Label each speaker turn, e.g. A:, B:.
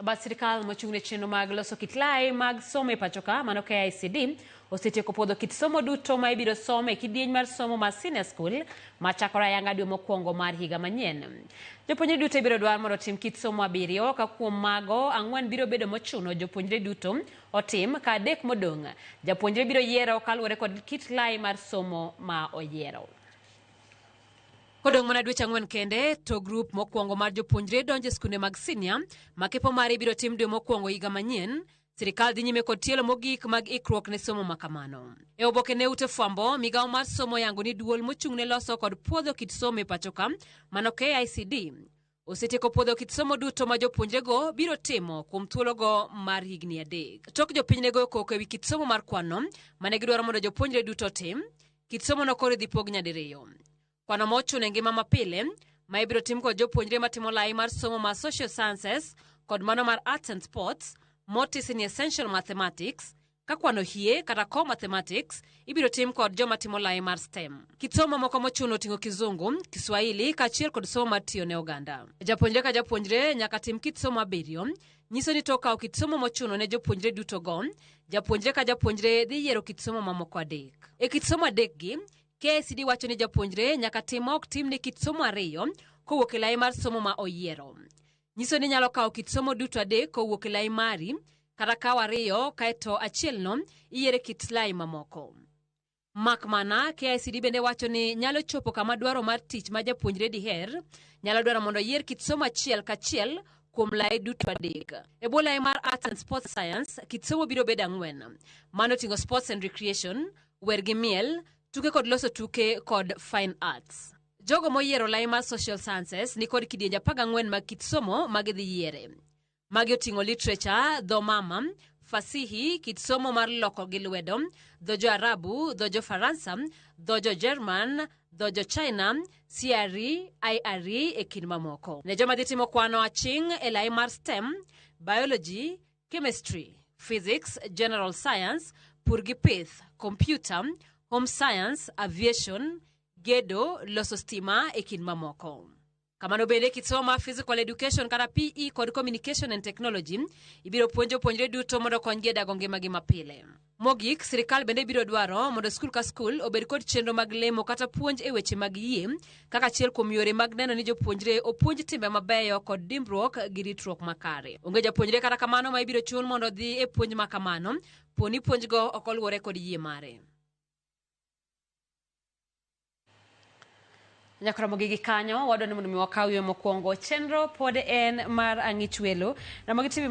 A: Bat sirkal mochung' ne chenro mag loso kit lai mag somo e pachoka mano KICD osetieko puodho kit somo duto ma ibiro som e kidieny mar somo mar senior school machakore ayanga dwe mokwongo mar higa manyien. Jopuonjre duto ibiro dwar mondo otim kit somo abiriyo ka kuom mago ang'wen biro bedo mochuno jopuonjre duto otim ka adek modong' japuonjre biro yiero kaluwore kod kit lai mar somo ma oyiero. Kodong' mana dweche ang'wen kende to grup mokwongo mar jopuonjre donjo e skunde mag sinia ma kepo mare ibiro tim dwe mokwongo higa manyien. Sirikal dhi nyime kod tielo mogik mag ikruok ne somo ma kamano. E oboke ne ute fwambo, migawo mar somo yango ni duol mochung' ne loso kod puodho kit somo e pachoka mano KICD osetieko puodho kit somo duto ma jopuonjrego biro timo kuom thuologo mar higni adek. Tok jopiny ne goyo koko ewi kit somo mar kwano mane gidwaro mondo jopuonjre duto otim, kit somono koro idhi pog nyadiriyo. Kwano ma ochuno e ngima mapile ma ibiro tim kod jopuonjre matimo lai mar somo mar social sciences kod mano mar arts and sports motisi ni essential mathematics ka kwano hie kata core mathematics ibiro tim kod joma timo lai mar STEM. Kit somo moko mochuno oting'o Kizungu, Kiswahili kaachiel kod somo mar tiyo ne oganda. Japuonjre ka japuonjre nyaka tim kit somo abiriyo, nyiso ni tok kawo kit somo mochuno ne jopuonjre duto go, japuonjre ka japuonjre dhi yiero kit somo mamoko adek. E kit somo adekgi, KICD wacho ni japuonjre nyaka tim ma ok tim ne kit somo ariyo kowuok e lai mar somo ma oyiero. Nyiso ni inyalo kawo kit somo duto adek kowuok e lai mari, kata kawo ariyo kaeto achielno iyiere kit lai mamoko. Mak mana, KICD bende wacho ni nyalo chopo kama dwaro mar tich ma japuonjre diher nyalo dwaro mondo oyier kit somo achiel kachiel kuom lai duto adek. E bwo lai mar Arts and Sports Science, kit somo biro bedo ang'wen. Mano oting'o Sports and Recreation, wer gi miel, tuke kod loso tuke kod Fine Arts. Jogo moyiero lai mar Social Sciences ni kod kidienje 14 mag kit somo ma gidhi yiere. Magi oting'o literature, dho mama, fasihi, kit somo mar loko gi lwedo, dho jo Arabu, dho jo Faransa, dho jo Jerman, dho jo China, CRE, IRE e kind mamoko. Ne joma dhi timo kwano aching' e lai mar STEM, Biology, Chemistry, Physics, General Science, pur gi pith, Computer, Home Science, Aviation, gedo, loso stima e kind mamoko. Kamano bende kit somo mar Physical Education kata PE kod Communication and Technology ibiro puonj jopuonjre duto mondo okonygi e dago ngimagi mapile. Mogik, sirikal bende biro dwaro mondo skul ka skul obed kod chenro mag lemo kata puonj e weche mag yie kaka achiel kuom yore mag neno ni jopuonjre opuonj timbe mabeyo kod dimbruok gi ritruok makare. Onge japuonjre kata kamano ma ibiro chun mondo odhi e puonj ma kamano po ni puonjgo ok oluwore kod yie mare. Nyaka romo gi kanyo wadwa ni mondo mi wakaw yo mokwongo. Chenro pod en mar Ang'ich Welo. Ramogi TV.